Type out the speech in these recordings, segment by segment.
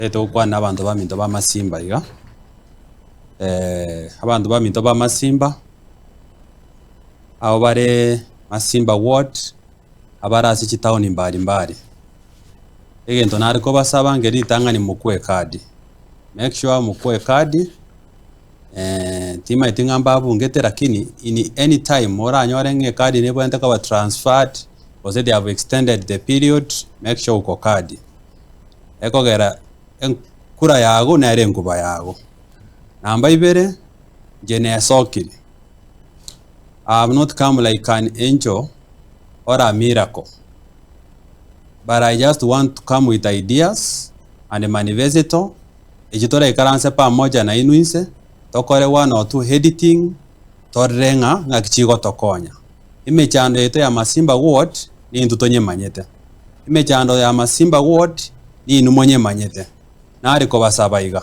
Ntagete gokwana na abanto baminto ba Masimba iga, abanto baminto ba Masimba, abwo bare Masimba ward, abare ase chitown mbari mbari, egento nare kobasaba nge ritang'ani mokwe ekadi, make sure mokwe ekadi, timaeti ng'a mbabungete lakini in any time oranyore ng'a ekadi nebwenerete koba transferred, gose they have extended the period, make sure uko kadi. Ekogera enkura yago nere enkuba yago. Namba ibere, inche nesokire, I have not come like an angel or a miracle, but I just want to come with ideas and manifesto, echio toraikaranse pamoja nainwe inse, tokore one or two editing, torore ng'a ng'aki chigotokonya. Emechando yaito ya Masimba Ward nintwe tonyemanyete. Emechando ya Masimba Ward ninwe monyemanyete. Nare kobasaba iga,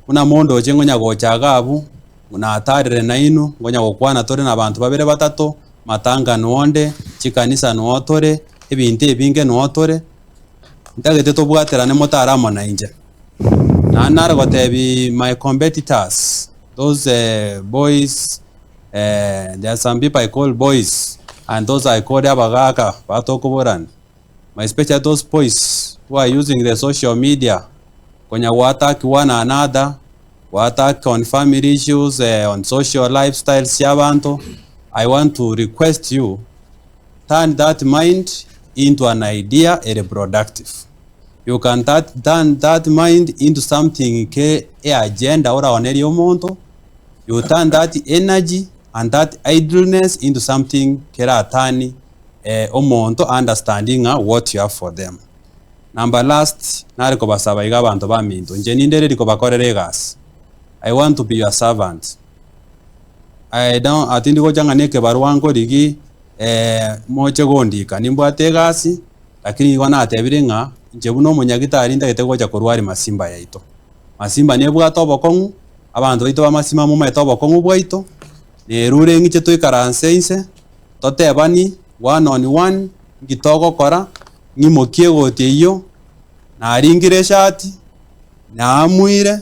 buna mondoche ngonya gocha iga abwo, natarire nainwe, ngonya gokwana tore na abanto babere batato, matanga nonde, chikanisa noo tore, ebinto ebinge noo tore, ntagete tobwaterane motare amo nainche. Naende nare gotebi my competitors, those boys There are some people I call boys and those I call abagaka batokoborana, my especially those boys who are using the social media konya go attack one another, go attack on family issues, on social lifestyles chia abanto, I want to request you turn that mind into an idea ere productive. You can that, turn that mind into something ke eagenda oraonerie omonto, You turn that energy and that idleness into something keratani eh, omonto understand ng'a what you have for them. Number last, nare kobasaba iga abanto baminto, inche ninde ready kobakorera egasi. I want to be your servant. I don't, atindi gocha ng'a nekebarua nkorigi eh, moche gondika, nimbwate egasi, lakini igo natebire ng'a inche buna omonyagitari ntagete gocha korwari masimba yaito. Masimba nebwate obokong'u, Abanto baito b'amasima momaete obokong'u bwaito, na erure eng'iche toikaranse inse, totebani one on one, nki togokora, ng'imokie egoti eyio, naringire eshati, naamuire,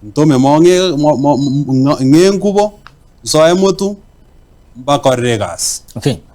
ntome mong'e mo- mo- ng'e enkubo, nsoe motwe, mbakorere egasi. Okay.